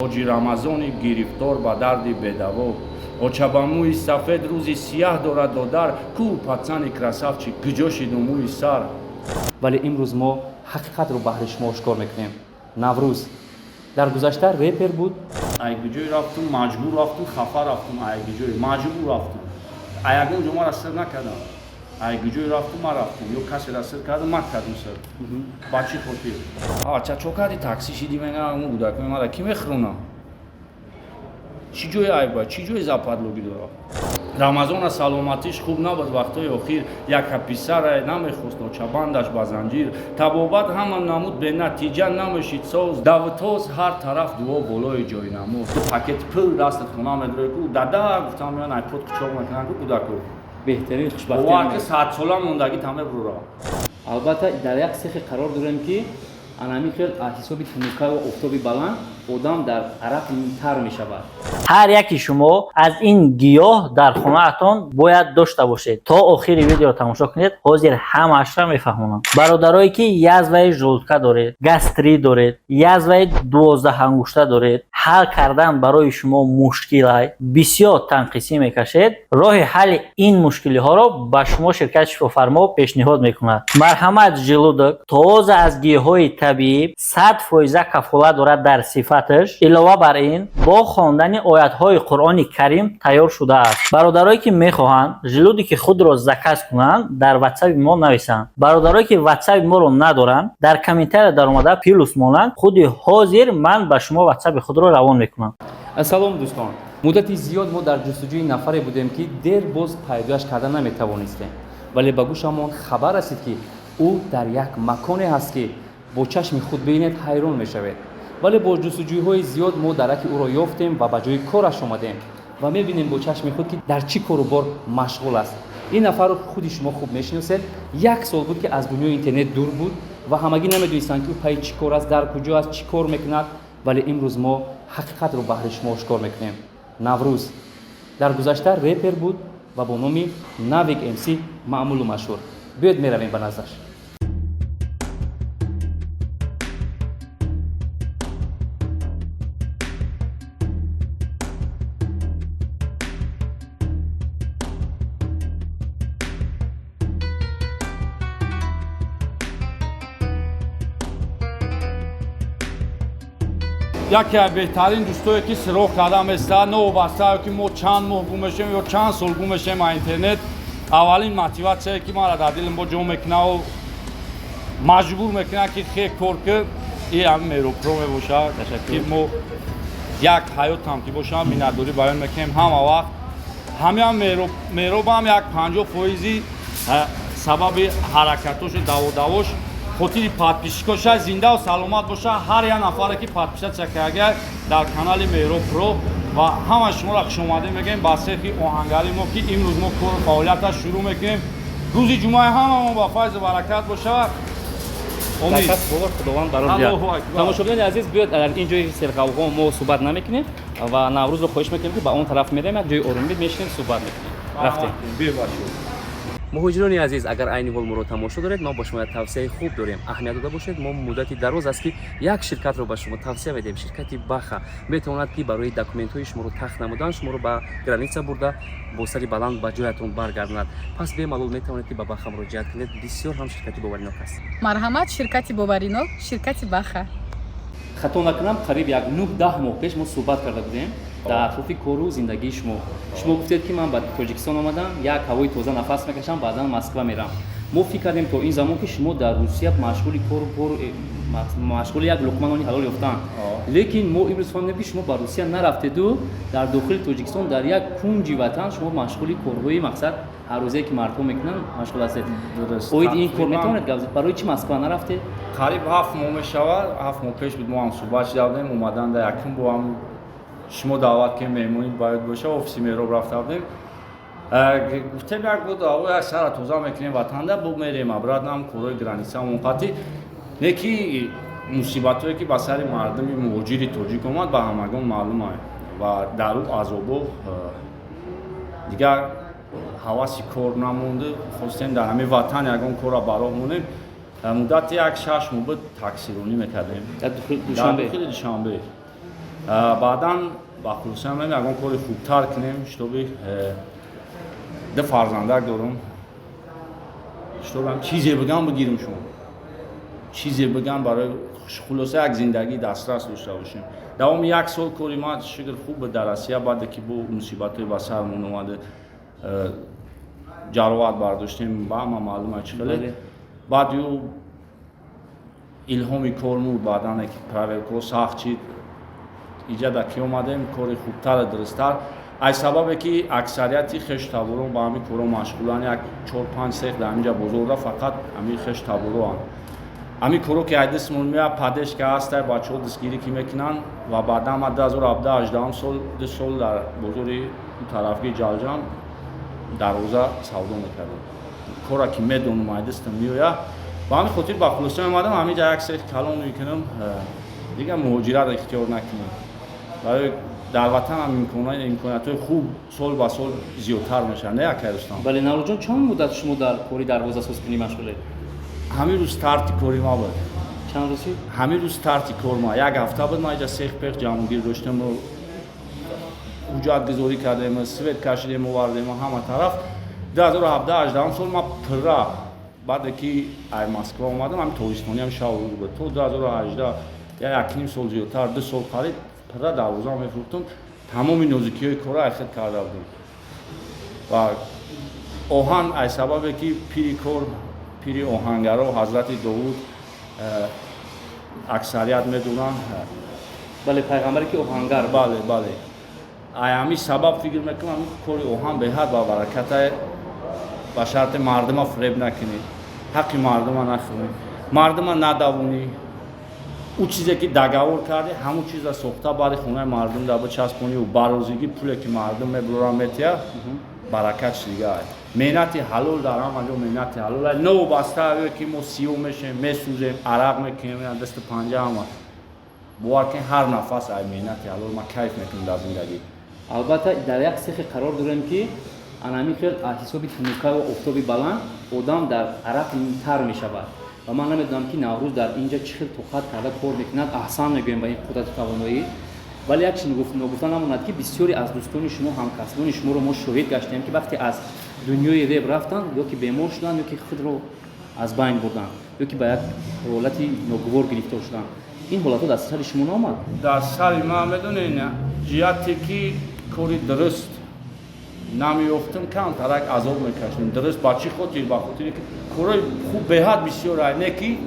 Ҳоҷи Рамазони гирифтор ба дарди бедаво, оча ба мӯи сафед рӯзи сияҳ дорад додар, ку пацани красавчик куҷо шиду мӯи сар. Вале имрӯз мо ҳақиқатро баҳри шумо ошкор мекунем. Наврӯз дар гузашта репер буд. Ай куҷой рафтум, маҷбур рафтум, хафа рафтум, ай куҷой маҷбур рафтум, ай ягон ҷо мара сир накардам, ай куҷой рафтум, ма рафтум, ё касера сир кардам, ма кардум сир. Ба чӣ хотир? Ача, чо карди, такси шиди, мегӯям, кӯдакои мара кӣ мехӯрона? Чӣ ҷои айба, чӣ ҷои западлогӣ дорад? Рамазона саломатиш хуб набуд вақтҳои охир, яка писара намехост очабандаш ба занҷир, табобат ҳама намуд, бенатиҷа намешид соз, давтоз ҳар тараф дуо болои ҷойнамоз. Ду пакет пул дастат хона медорӣ, ку дада гуфтам, меян айпод кучоқ мекунанд, ку кӯдаку. Беҳтарин хушбахтӣ. Бовар ки, садсола мондагӣ та мебурора. Албатта, дар як сехе қарор дорем, ки анами хел аз ҳисоби тунукаву офтоби баланд одам дар арақ тар мешавад. Ҳар яки шумо аз ин гиёҳ дар хонаатон бояд дошта бошед. То охири видео тамошо кунед, ҳозир ҳамаашро мефаҳмонам. Бародарое ки язваи желудка доред, гастрит доред, язваи дувоздаҳангушта доред, ҳал кардан барои шумо мушкилай, бисёр танқисӣ мекашед, роҳи ҳалли ин мушкилиҳоро ба шумо ширкати Шифофармо пешниҳод мекунад. Марҳамат Желудок тоза аз гиёҳҳои табиӣ, 100 фоиза кафолат дорад дар сифаташ. Илова бар ин, бо хондани оятҳои Қуръони Карим тайёр шудааст. Бародарое ки мехоҳанд желудоки худро заказ кунанд, дар ватсаби мо нависанд. Бародарое ки ватсаби моро надоранд, дар комментария даромада плюс монанд, худи ҳозир ман ба шумо ватсаби худро равон мекунам. Салом, дӯстон! Муддати зиёд мо дар ҷустуҷӯи нафаре будем, ки дер боз пайдояш карда наметавонистем, вале ба гӯшамон хабар расид, ки ӯ дар як маконе ҳаст, ки бо чашми худ бибинед, ҳайрон мешавед. Вале бо ҷустуҷӯйҳои зиёд мо дараки ӯро ёфтем ва ба ҷои кораш омадем ва мебинем бо чашми худ, ки дар чӣ кору бор машғул аст. Ин нафарро худи шумо хуб мешиносед. Як сол буд, ки аз дунёи интернет дур буд ва ҳамагӣ намедонистанд, ки ӯ пайи чӣ кор аст, дар куҷо аст, чӣ кор мекунад. Вале имрӯз мо ҳақиқатро баҳри шумо ошкор мекунем. Наврӯз дар гузашта репер буд ва бо номи Навик МС маъмулу машҳур. Биёед, меравем ба наздаш. Яке аз беҳтарин дӯстое, ки сироғ карда места, новобаста ки мо чанд моҳ гум мешем ё чанд сол гум мешем аз интернет, аввалин мотиватсияе, ки мара дар дилам бо ҷо мекунаву маҷбур мекунад, ки хе кор ки, и ҳами Меропро мебошад, ки мо як ҳаётам ки бошам, миннатдорӣ баён мекунем ҳама вақт. Ҳамиам Меробам як 50 фоизи сабаби ҳаракатошу даводавош хотири подписчикоша. Зиндаву саломат боша ҳар як нафаре, ки подписаться карда дар канали Меҳроб Про, ва ҳама шуморо хушомадед мегӯем ба сехи оҳангари мо, ки имрӯз мо кору фаъолияташ шурӯъ мекунем. Рӯзи ҷумъаи ҳамамо ба файзу баракат боша. Бовар Худованд барор. Тамошобинони азиз, биёед, дар ин ҷои серғавғо мо суҳбат намекунем ва Наврӯзро хоҳиш мекунем, ки ба он тараф мерем, як ҷои оромӣ мешинем, суҳбат мекунем. Рафтем. Муҳоҷирони азиз, агар айни ҳол моро тамошо доред, мо ба шумо як тавсияи хуб дорем. Аҳамият дода бошед, мо муддати дароз аст, ки як ширкатро ба шумо тавсия медиҳем. Ширкати Баха метавонад, ки барои документҳои шуморо тахт намудан, шуморо ба граница бурда, бо сари баланд ба ҷоятон баргардонад. Пас бемалол метавонед, ки ба Баха муроҷиат кунед. Бисёр ҳам ширкати боваринок аст. Марҳамат, ширкати боваринок, ширкати Баха. Хато накунам, қариб як 9-10 моҳ пеш мо суҳбат карда будем дар атрофи кору зиндагии шумо. Шумо гуфтед, ки ман ба Тоҷикистон омадам, як ҳавои тоза нафас мекашам, баъдан Москва мерам. Мо фикр кардем то ин замон, ки шумо дар Русия машғули кору бор, машғули як луқма нони ҳалол ёфтан. Лекин мо имрӯз фаҳмидем, ки шумо ба Русия нарафтеду дар дохили Тоҷикистон, дар як кунҷи ватан, шумо машғули корҳои, мақсад, ҳаррӯзае, ки мардҳо мекунанд, машғул ҳастед. Оиди ин кор метавонед гап? Барои чӣ Москва нарафтед? Қариб 7 моҳ мешавад, 7 моҳ пеш буд, мо ҳам суҳбат шуда будем. Омадан дар якум бо ҳам шумо даъват ки меҳмонӣ бояд боша, офиси Меҳроб рафта будем. Гуфтем, як буд як сара тоза мекунем ватанда, бо мерем обратно ҳам корҳои границамон қатӣ. Не ки мусибатҳое, ки ба сари мардуми муҳоҷири тоҷик омад, ба ҳамагон маълум аст ва дар ӯ азобо дигар ҳаваси кор намонду, хостем дар ҳамин ватан ягон корро ба роҳ монем. Муддати як 6 моҳ буд, таксиронӣ мекардем дар Душанбе. Душанбе. Баъдан ба хулоса омадем, ягон кори хубтар кунем, чтобы ду фарзандак дорум, чтобы чизе бигам бигирим, шумо чизе бигам, барои хулоса як зиндагӣ дастрас дошта бошем. Давоми як сол кори ма, шукр, хуб буд дар Россия. Баъде ки бо мусибатҳои ба сармон омада, ҷароҳат бардоштем, ба ҳама маълума чӣ хеле. Баъд ю илҳоми кор мурд. Баъдан ки проверка сахт чид, иҷада ки омадем, кори хубтар, дурусттар, аз сабабе ки аксарияти хештаборон ба ҳамин корҳо машғуланд. Як чор панҷ сех дар ҳаминҷа бозорда фақат ҳамин хештабороанд. Ҳамин корҳо ки ай дастмон меяд, поддержка ҳаста, бачаҳо дастгирӣ ки мекунанд. Ва баъдан ман 2017 сол 2 сол дар бозори тарафги Ҷалҷам дарвоза савдо мекардем. Кора ки медонам, ай дастам меояд, ба ҳамин хотир ба хулоса омадам, ҳаминҷа як сех калон мекунам, дигар муҳоҷират ихтиёр накунем. Барои дар ватанам имкониятҳои хуб сол ба сол зиёдтар мешавад, не, акай Рустам? Бале, Наврӯзҷон, чанд муддат шумо дар кори дарвозасозкунӣ машғулед? Ҳамин рӯз старти кори ма буд. Чанд рӯзи? Ҳамин рӯз старти кор ма як ҳафта буд. Ма иҷа сех пех ҷамъгир доштем, ҳуҷҷатгузорӣ кардем, свет кашидем, овардем ҳама тараф. 2017 сол ма пурра, баъде ки ай Москва омадам, ҳами тобистониам шав рӯз буд, то 2018, якним сол зиёдтар, 2 сол қариб пурра дарвоза мефурӯхтум. Тамоми нозукиҳои корро ай худ карда будем. Ва оҳан, ай сабабе ки пири кор, пири оҳангаро ҳазрати Довуд, аксарият медонанд. Бале, пайғамбаре ки оҳангар. Бале, ай ҳамин сабаб фикр мекунам, кори оҳан беҳад ба бараката, ба шарти мардума фиреб накунӣ, ҳаққи мардума нахӯрӣ, мардума надавонӣ. Ӯ чизе ки договор кардӣ, ҳамун чиза сохта, баъди хонаи мардум да бичаспониву барозигӣ пуле ки мардум мебурора метия, баракат дига. Меҳнати ҳалол дар ҳама ҷо меҳнати ҳалол, новобаста ки мо сиёҳ мешем, месӯзем, арақ мекунем, дасту панҷа ҳама. Бовар кун, ҳар нафас ай меҳнати ҳалол ма кайф мекунем дар зиндагӣ. Албатта, дар як сехе қарор дорем, ки анамин хел аз ҳисоби тунукаву офтоби баланд одам дар арақ тар мешавад. Ва ман намедонам, ки Наврӯз дар инҷа чӣ хел тоқат карда кор мекунад. Аҳсан мегӯем ба ин қудрату тавоноӣ. Вале як чиз ногуфта намонад, ки бисёре аз дӯстони шумо, ҳамкасбони шуморо мо шоҳид гаштем, ки вақте аз дунёи реп рафтанд, ё ки бемор шуданд, ё ки худро аз байн бурданд, ё ки ба як ҳолати ногувор гирифтор шуданд. Ин ҳолатҳо дар сари шумо наомад? Дар сари ман, медонед, ҷиҳате ки кори дуруст намеёфтам, камтарак азоб мекашидем. Дуруст ба чӣ хотир? Ба хотире ки корҳои хуб беҳад бисёр, не ки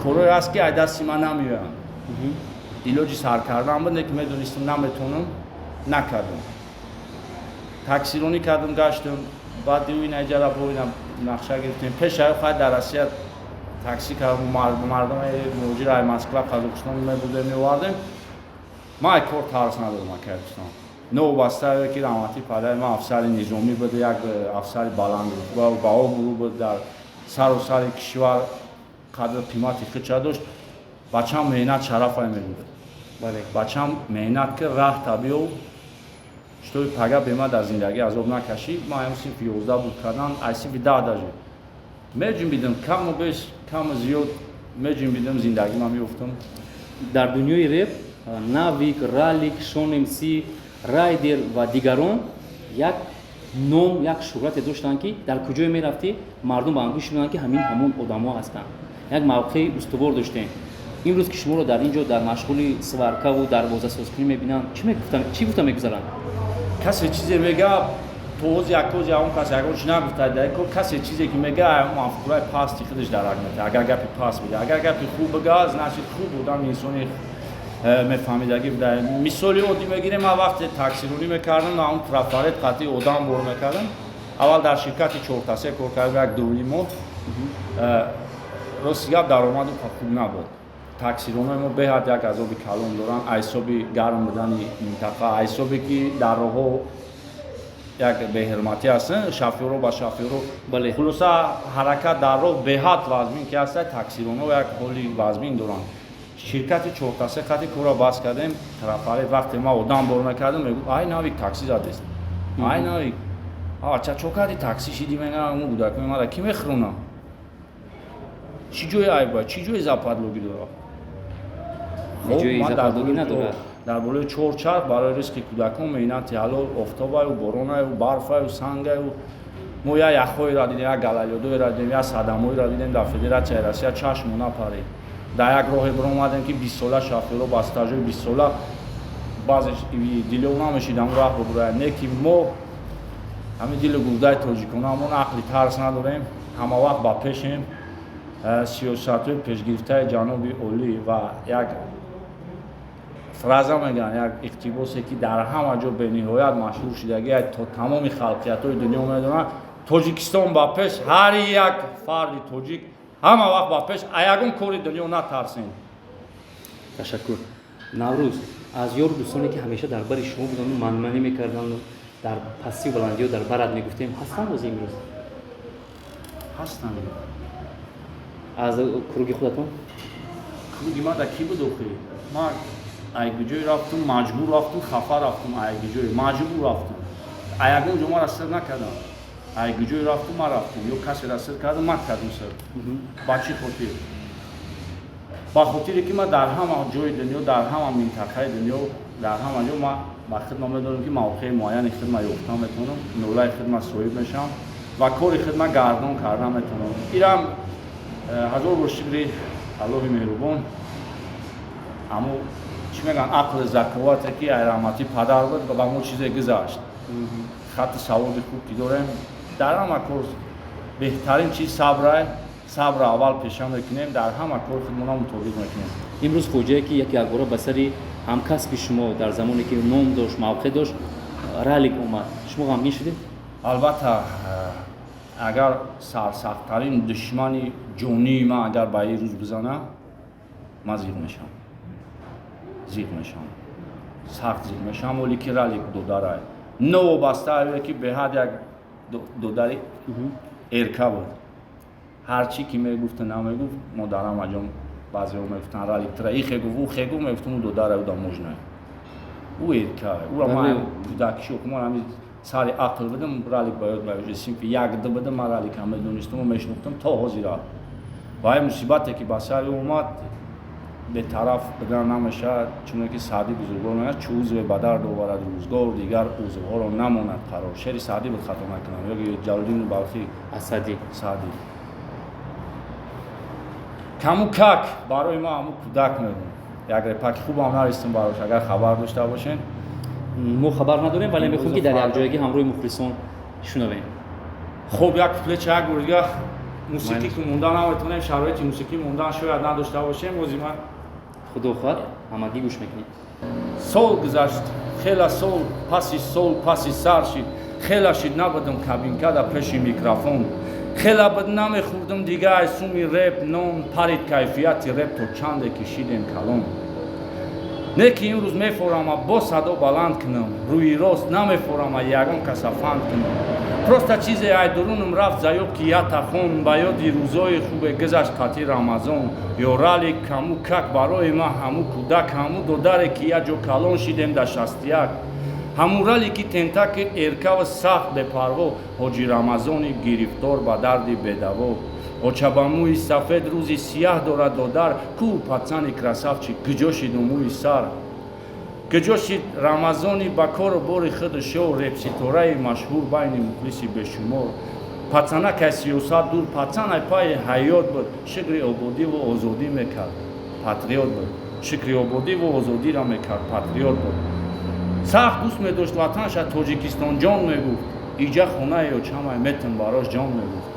корҳое ҳаст, ки ай дасти ман намеоянд. Илоҷи сар кардан буд, не ки медонистам наметавонам, накардам. Таксиронӣ кардам, гаштам. Баъд ин аҷара бо ина нақша гирифтем. Пешаи хай дар Россия такси кардам, мардуми муҳоҷир ай Москва, Қазоқистон мебурдем, меовардем. Ман ай кор тарс надорам, акай Рустам. Новобаста ки раҳмати падари ман афсари низомӣ буд, як афсари баландрутба ба обрӯ буд, дар сару сари кишвар қадру қимати худша дошт. Бачам меҳнат шарафай мегуфт. Бачам, меҳнат ки, раҳта биёв, чтобы пага бема дар зиндагӣ азоб накашӣ. Ман ам синфи 11 буд кардан, ай синфи 10 даже меҷунбидам, каму беш, каму зиёд меҷунбидам, зиндагима меёфтам. Дар дунёи реп Навик, Ралик, Шон МС, Райдер ва дигарон як ном, як шӯҳрате доштанд, ки дар куҷое мерафтӣ, мардум ба ангуш шуданд, ки ҳамин ҳамон одамо ҳастанд. Як мавқеи устувор доштем. Имрӯз ки шуморо дар ин ҷо дар машғули сварка ву дарвозасозкунӣ мебинанд, чӣ гуфта мегузаранд? Касе чизе мега, то ҳози якози ягон кас ягон чи нагуфта. Дар кор касе чизе ки мега, мафкураи пасти худаш дарак метавад. Агар гапи паст бига, агар гапи хуб бига, значит, хуб одам, инсони мефаҳмидагӣ буда. Мисоли оддӣ мегирем: ман вақте таксиронӣ мекардам, он трафарет қатъи одам бор мекардам. Аввал дар ширкати чортасе кор кардам як дувним моҳ. Рости гап, даромаду хуб набуд. Таксиронҳои мо беҳад як азоби калон доранд, ҳисоби гарм будани минтақа, ҳисобе ки дар роҳҳо як беҳурматӣ ҳаст шофёро ба шофёро. Хулоса, ҳаракат дар роҳ беҳад вазмин ки ҳаста, таксиронҳо як ҳоли вазмин доранд. Ширкати чортасе қати корро бас кардем. Трафарет вақте ман одам бор мекардам, мегуфт: «Ай, Навик, такси задест, ай, Навик, ча чо кардӣ, такси шидӣ?» Мегӯям: «Кӯдакои мара кӣ мехӯронам? Чӣ ҷои айба, чӣ ҷои западло гӣ дорад?» Ҷои надорад. Дар болои чор чарх барои ризқи кӯдакон, меҳнати ҳалол, офтобаю, боронаю, барфаю, сангаю. Мо як яхҳоеро дидем, як гололёдоеро дидем, як садамоеро дидем дар Федератсияи Россия, чашму напарид. Дар як роҳе биромадем, ки 20-сола шофёро ба стажои 20-сола баъзе дилё намешид ҳамун раҳ бубурад. Не ки мо ҳамин дилу гурдаи тоҷиконамон ақли тарс надорем, ҳама вақт ба пешем. Сиёсатҳои пешгирифтаи ҷаноби олӣ ва як фраза мегӯянд, як иқтибосе, ки дар ҳама ҷо бениҳоят машҳур шудагӣ, то тамоми халқиятҳои дунё медонанд: «Тоҷикистон ба пеш!» Ҳар як фарди тоҷик ҳама вақт ба пеш, а ягон кори дунё натарсем. Ташаккур, Наврӯз. Аз ёру дӯстоне, ки ҳамеша дар бари шумо буданду манманӣ мекарданду дар пастию баландиҳо дар барат мегуфтем, ҳастанд боз имрӯз? Ҳастанд. Аз круги худатон? Круги ма да кӣ буд охи? Ма айгиҷое рафтум, маҷбур рафтум, хафа рафтум. Айгиҷое маҷбур рафтум, а ягон ҷо мара сир накардам. Айгиҷое рафтум, ма рафтум ё касера сир кардам, ма кардум сир. Ба чӣ хотир? Ба хотире ки ма дар ҳама ҷои дунё, дар ҳама минтақаи дунё, дар ҳама ҷо ма ба хидма медонам, ки мавқеи муайяни хидма ёфта метавонам, нолаи хидма соҳиб мешавам ва кори хидма гардон карда метавонам. Ирам ҳазор бор шукри Аллоҳи меҳрубон. Аммо чӣ мегӯянд, ақли заковате, ки ай раҳмати падар буд, ба мо чизе гузашт. Хатти саводи хуб ки дорем, дар ҳама кор беҳтарин чиз сабрай. Сабра аввал пеша мекунем, дар ҳама кор худмона мутобиқ мекунем. Имрӯз фоҷиае, ки яке якбора ба сари ҳамкасби шумо, дар замоне ки ном дошт, мавқеъ дошт, Ралик омад, шумо ғамгин шудед? Албатта, агар сарсахттарин душмани ҷонии ман агар ба ин рӯз бизана, ман зиқ мешавам, зиқ мешавам, сахт зиқ мешавам. Оле ки Ралик додарай, новобаста ае ки беҳад як додари эрка буд, ҳар чӣ ки мегуфту намегуфт, мо дар ҳама ҷо баъзеҳо мегуфтанд, Ралик тра ихе гуфт, ӯ хе гуфт, мегуфтум, ӯ додарай, ӯ да можно, ӯ эрка. Ӯра ман кӯдакишо, ман ҳами сари ақл будам, Ралик ба ёд меояд, синфи як ду будам, ман Ралика медонистаму мешинохтам то ҳозира. Ва ай мусибате, ки ба сари омад, бетараф будан намешавад, чуне ки Саъди бузургвор мегӯяд: «Чу узве ба дард оварад рӯзгор, дигар узвҳоро намонад қарор». Шеъри Саъдӣ буд, хато накунам, ё Ҷалолиддини Балхӣ. Асадӣ. Саъдӣ. Каму как барои ма ҳамун кӯдак мегӯм, як репаки хубам навистем барош, агар хабар дошта бошен. Мо хабар надорем, вале мехоҳем, ки дар якҷоягӣ ҳамроҳи мухлисон шунавем. Хуб, як куплеча, як бор дига. Мусиқӣ ки монда наметавонем, шароити мусиқӣ мондан шояд надошта бошем ози ман. Худо хоҳад, ҳамагӣ гӯш мекунем. Сол гузашт, хела сол паси сол паси сар шид, хела шид набудам кабинкада пеши микрофон, хела буд намехӯрдам дига ай суми реп нон. Парид кайфияти реп, то чанде ки шидем калон. Не ки имрӯз мефорама бо садо баланд кунам, рӯи рост намефорама ягон каса фанд кунам. Просто чизе ай дурунам рафт заёб, ки ятахон ба ёди рӯзои хубе гузашт қати Рамазон ё Ралик. Каму как барои ман ҳаму кӯдак, ҳаму додаре, ки як ҷо калон шидем дар 61, ҳамун Ралики тентаки эркаву сахт бепарво, ҳоҷи Рамазони гирифтор ба дарди бедаво, оча ба мӯи сафед рӯзи сияҳ дорад додар. Ку пацани красавчик, куҷо шиду мӯи сар, куҷо шид Рамазони ба кору бори худу шоу, репситораи машҳур байни мухлиси бешумор? Пацанакай сиёсат дур, пацанай пайи ҳаёт буд, шукри ободиву озодӣ мекард, патриот буд, шукри ободиву озодиро мекард, патриот буд. Сахт дӯст медошт ватанша, Тоҷикистон ҷон мегуфт, иҷа хонаи очамай, метм барош ҷон мегуфт.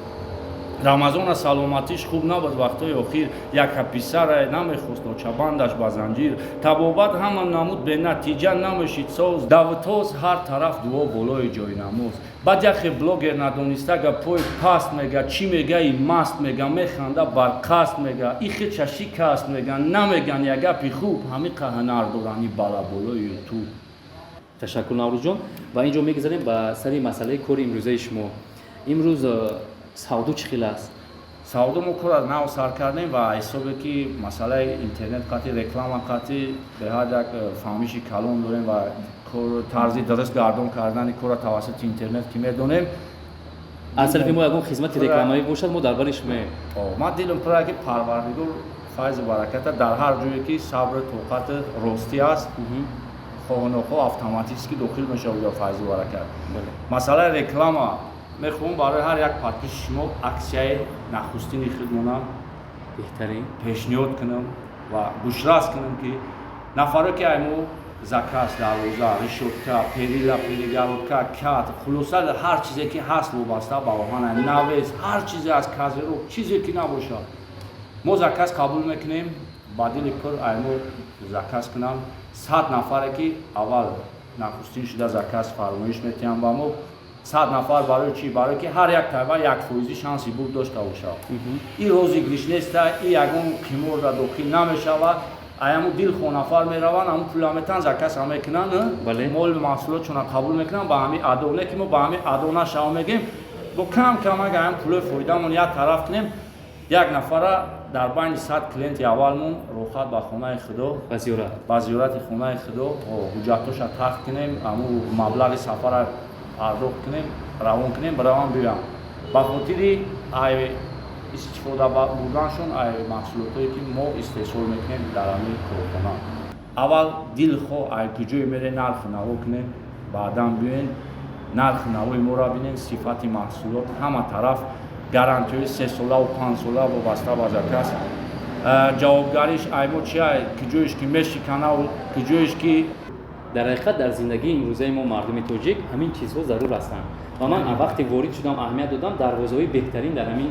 Рамазона саломатиш хуб набуд вақтҳои охир, яка писарае намехост очабандаш ба занҷир. Табобат ҳама намуд, бенатиҷа намешид соз, давтоз ҳар тараф дуо болои ҷойнамоз. Баъд яхе блогер надониста гапҳои паст мега, чӣ мега, и маст мега, механда бар қасд мега, и хича шикаст мега, намеган як гапи хуб, ҳамиқа ҳунар дорани балаболои Ютуб. Ташаккур, Наврӯзҷон. Ва ин ҷо мегузарем ба сари масъалаи кори имрӯзаи шумо. Имрӯз савдо чӣ хел аст? Савдо мо кор аз нав сар кардем ва ҳисобе ки масъалаи интернет қатъи, реклама қатъи беҳад як фаҳмиши калон дорем ва тарзи дуруст гардон кардани корро тавассути интернет ки медонем. Аз тарафи мо ягон хизмати рекламавӣ бошад, мо дар бари шумоем. Ман дилам пур, ки Парвардигор. Файзу бараката дар ҳар ҷое ки сабру тоқати ростӣ аст, хоҳу нохоҳ автоматически дохил мешавад ё файзу баракат. Масъалаи реклама, мехоҳам барои ҳар як подписчик шумо аксияи нахустини худмона беҳтарин пешниҳод кунам ва гӯшрас кунам, ки нафаре ки ай мо заказ дарвоза, решётка, перила, перегородка, кат, хулоса, ҳар чизе ки ҳаст вобаста ба оҳан, навес, ҳар чизе аз козырёк, чизе ки набошад, мо заказ қабул мекунем. Ба дили пур ай мо заказ кунам. 100 нафаре ки аввал нахустин шуда заказ фармоиш метиҳам ба мо, 100 нафар. Барои чӣ? Барое ки ҳар як тайва 1 фоизи шанси бурд дошта бошад. Ин розыгрыш неста, и ягон қиморра дохил намешавад. Аяму дилхоҳ нафар мераванд, ҳамун пула метан, заказ ҳам мекунанд, мол маҳсулотшона қабул мекунанд. Ба ҳами адо не ки мо ба ҳами адо нашава мегем, бо кам кам агар ҳам пулои фоидамон як тараф кунем, як нафара дар байни 100 клиенти аввалмон рохат ба хонаи худо, ба зиёрат, ба зиёрати хонаи худо, ҳуҷҷатоша тахт кунем, ҳамун маблағи сафара пардохт кунем, равон кунем, биравам биёям, ба хотири ай истифода бурданшон ай маҳсулотое ки мо истеҳсол мекунем дар ҳамин корхона. Аввал дилхоҳ ай куҷое мере, нархи наво кунем, баъдан биёен, нархи навои моро бинен, сифати маҳсулот, ҳама тараф, гарантиҳои 3-солаву 5-сола вобаста ба заказ, ҷавобгариш ай мо чи ай, куҷоеш ки мешиканаву куҷоеш ки Дар ҳақиқат, дар зиндагии имрӯзаи мо, мардуми тоҷик, ҳамин чизҳо зарур ҳастанд. Ва ман вақте ворид шудам, аҳамият додам, дарвозаҳои беҳтарин дар ҳамин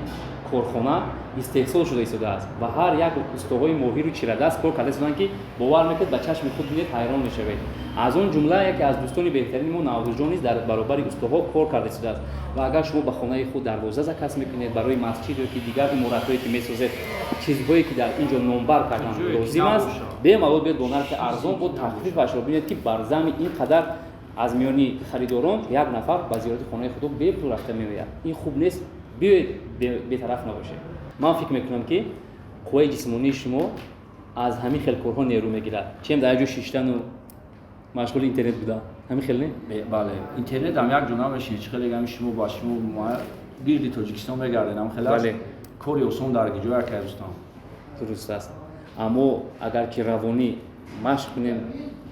корхона истеҳсол шуда истодааст ва ҳар як устоҳои моҳиру чирадаст кор карда истоданд, ки бовар мекунед, ба чашми худ бинед, ҳайрон мешавед. Аз он ҷумла яке аз дӯстони беҳтарини мо Наврӯзҷон низ дар баробари устоҳо кор карда истодааст. Ва агар шумо ба хонаи худ дарвоза заказ мекунед, барои масҷид ё ки дигар иморатҳое ки месозед, чизҳое ки дар ин ҷо номбар кардан лозим аст, бемалол биёд, бо нархи арзон, бо тахфифашро бинед, ки бар зами ин қадар аз миёни харидорон як нафар ба зиёрати хонаи худо бепул рафта меояд. Ин хуб нест? Биёед, бетараф набошед. Ман фикр мекунам, ки қувваи ҷисмонии шумо аз ҳамин хел корҳо нерӯ мегирад, чем дар як ҷо шиштану машғули интернет будан. Ҳамин хел не? Бале, интернет ҳам як ҷо намешинед. Чӣ хеле гами шумо ба шумо гирди Тоҷикистон мегардед, ҳам хеле аст. Кори осон дар ҷо яке, дӯстон. Дуруст аст, аммо агар ки равонӣ машқ кунем,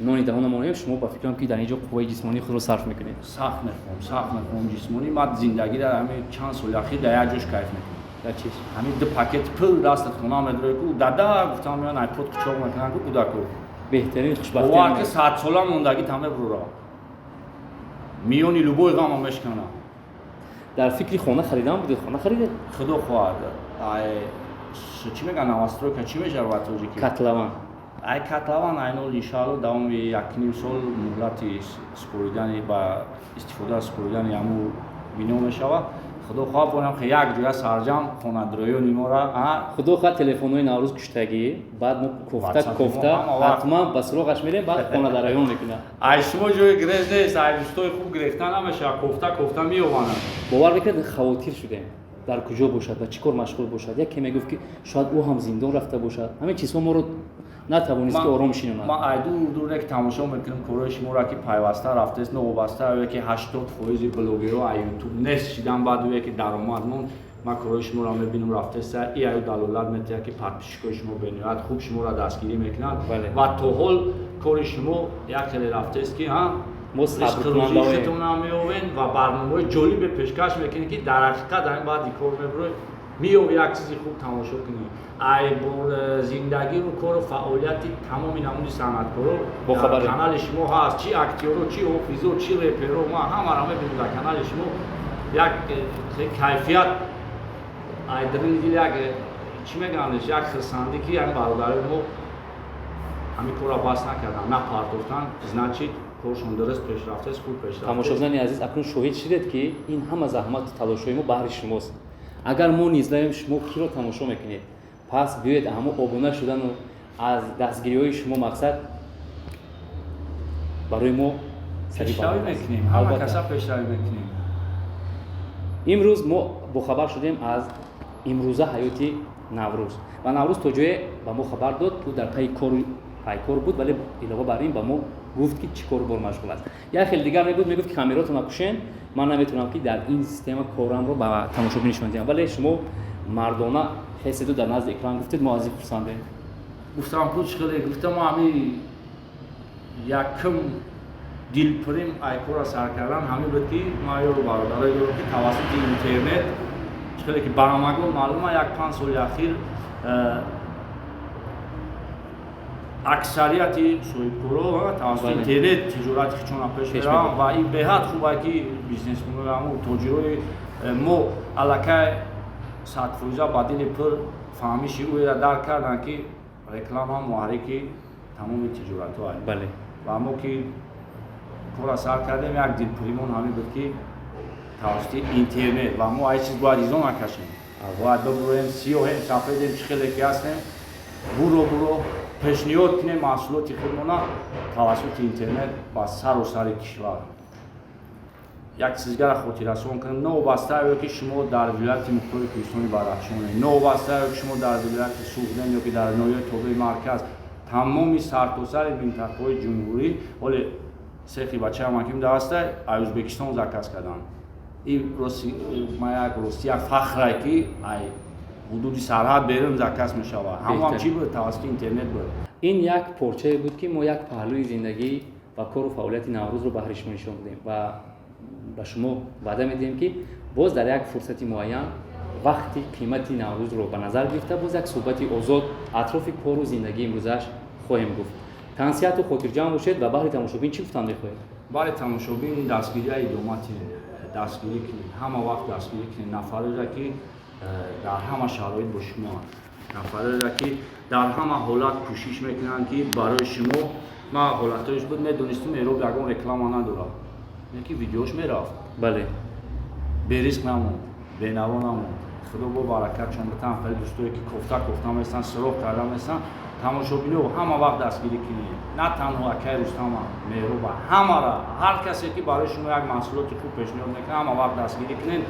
нони даҳонамон, шумо ба фикрам, ки дар ин ҷо қувваи ҷисмонии худро сарф мекунед. Сахт мехоҳам, сахт мехоҳам. Ҷисмонӣ ман зиндагӣ дар ҳамин чанд соли ахир дар як ҷош кайф мекунам. Дар чиз? Ҳамин ду пакет пул дастат хона медорӣ ку, дада гуфтам, меян, айпод кучоқ мекунанд ку кӯдако. Беҳтарин хушбахтӣ. Бовар ки, 100-сола мондагӣ там мебурора, миёни любой ғама мешкана. Дар фикри хона харидан будед, хона харидед? Худо хоҳад, ай чӣ мегӯянд, новостройка чӣ мешавад тоҷикӣ? Котлован. Ай котлован айнол, иншаалло, давоми 1,5 сол муҳлати споридани, ба истифода споридани ҳамун бино мешавад. Худо хоҳад, борам ки як ҷоя сарҷам хонадроёни мора. Худо хоҳад, телефонҳои Наврӯз куштагӣ, баъд мо кофта кофта ҳатман ба суроғаш мерем, баъд хонадарайён мекунад. Ай шумо ҷои грез нест, ай дӯстои хуб гирехта намешавад, кофта кофта меёванад. Бовар мекунед, хавотир шудем, дар куҷо бошад, ба чӣ кор машғул бошад. Яке мегуфт, ки шояд ӯ ҳам зиндон рафта бошад. Ҳамин чизҳо моро натавонист, ки ором шинонад. Ман ай дур дур ки тамошо мекунам корҳои шуморо, ки пайваста рафтест, новобаста ое ки 80 фоизи блогерҳо ай Ютуб нест шидан, баъд ое ки даромад монд, ман корҳои шуморо мебинам, рафтеста. И аю далолат метиҳад, ки подписчикои шумо бениҳоят хуб шуморо дастгирӣ мекунанд ва то ҳол кори шумо як хеле рафтест, ки мо сабркунандаоем. Худтонам меовен ва барномаҳои ҷолибе пешкаш мекунед, ки дар ҳақиқат ҳамин баъди кор мебуред, меёви як чизи хуб тамошо кунӣ. Ай бо зиндагиру кору фаъолияти тамоми намуди санъаткоро дар канали шумо ҳаст, чи актёро, чи ҳофизо, чи реперо, ман ҳамаро мебинам дар канали шумо. Як кайфият, ай дарини дил, як чӣ мегӯянд, як хирсандӣ, ки ҳамин бародарои мо ҳамин корро бас накардан, напартофтан, значит, коршон дуруст пеш рафтааст, хуб пеш рафтааст. Тамошобинони азиз, акнун шоҳид шудед, ки ин ҳама заҳмату талошҳои мо баҳри шумост. Агар мо низ наем, шумо киро тамошо мекунед? Пас биёед, ҳамо обуна шудану аз дастгириҳои шумо мақсад барои мо. Пешравӣ мекунем, ҳама каса пешравӣ мекунем. Имрӯз мо бохабар шудем аз имрӯза ҳаёти Наврӯз, ва Наврӯз то ҷое ба мо хабар дод, ӯ дар пайи кору пайкор буд, вале илова бар ин ба мо гуфт, ки чӣ кору бор машғул аст. Як хеле дигар мегуфт, мегуфт, ки камеротона кушен, ман наметавонам, ки дар ин система корамро ба тамошобин нишон диҳам, вале шумо мардона Хеседу дар назди экран гуфтед, мо аз ин хурсандем. Гуфтам ку, чӣ хеле гуфтам, ҳами якум дилпурим айкора сар кардан ҳамин буд, ки ман ёру бародарое дорам, ки тавассути интернет, чӣ хеле ки ба ҳамагон маълума, як 5 соли ахир аксарияти соҳибкоро тавассути интернет тиҷорати худшона пеш мераванд. Ва ин беҳад хуба, ки бизнесменои, ҳамун тоҷирои мо аллакай 100% ба дили пур фаҳмиши ӯеро дарк карданд, ки реклама муҳаррики тамоми тиҷоратҳо. Ва мо ки кора сар кардем, як дилпуримон ҳамин буд, ки тавассути интернет ва мо ай чиз бояд изо накашем, бояд бибуроем, сиёҳем, сафедем, чӣ хеле ки ҳастем, буро буро пешниҳод кунем маҳсулоти худмона тавассути интернет ба сару сари кишвар. Як чизгара хотиррасон кунем: новобаста ё ки шумо дар вилояти мухтори Кӯҳистони Бадахшонед, новобаста ё ки шумо дар вилояти Суғден ё ки дар ноҳияи тобеи марказ, тамоми сартосари минтақаҳои ҷумҳурӣ. Ҳоле сехи бачаам ҳаким даста ай Ӯзбекистон заказ карданд. Ин ма як рости як фахрае, ки ай ҳудуди сарҳад берун заказ мешавад. Ҳамоам чӣ буд? Тавассути интернет буд. Ин як порчае буд, ки мо як паҳлӯи зиндагӣ ва кору фаъолияти Наврӯзро баҳри шумо нишон додем ва ба шумо ваъда медиҳем, ки боз дар як фурсати муайян, вақти қимати Наврӯзро ба назар гирифта, боз як суҳбати озод атрофи кору зиндагии имрӯзааш хоҳем гуфт. Тансиҳату хотирҷамъ бошед. Ва баҳри тамошобин чӣ гуфтан мехоҳед? Баҳри тамошобин: дастгирия идома тиҳед, дастгирӣ кунед, ҳама вақт дастгирӣ кунед нафареро, ки дар ҳама шароит бо шумоанд, нафареро, ки дар ҳама ҳолат кӯшиш мекунанд, ки барои шумо. Ман ҳолатҳояш буд, медонистум, Эроб ягон реклама надорад, ки видеош мерафт. Бериск намонд, бенаво намонд. Худо бо баракат чон битан. Хеле дӯстое, ки кофта кофта местан, суроғ карда местан. Тамошобино, ҳама вақт дастгирӣ кунед, на танҳо акай Рустама, Меҳруба, ҳамара, ҳар касе, ки барои шумо як маҳсулоти хуб пешниҳод мекунад, ҳама вақт дастгирӣ кунед.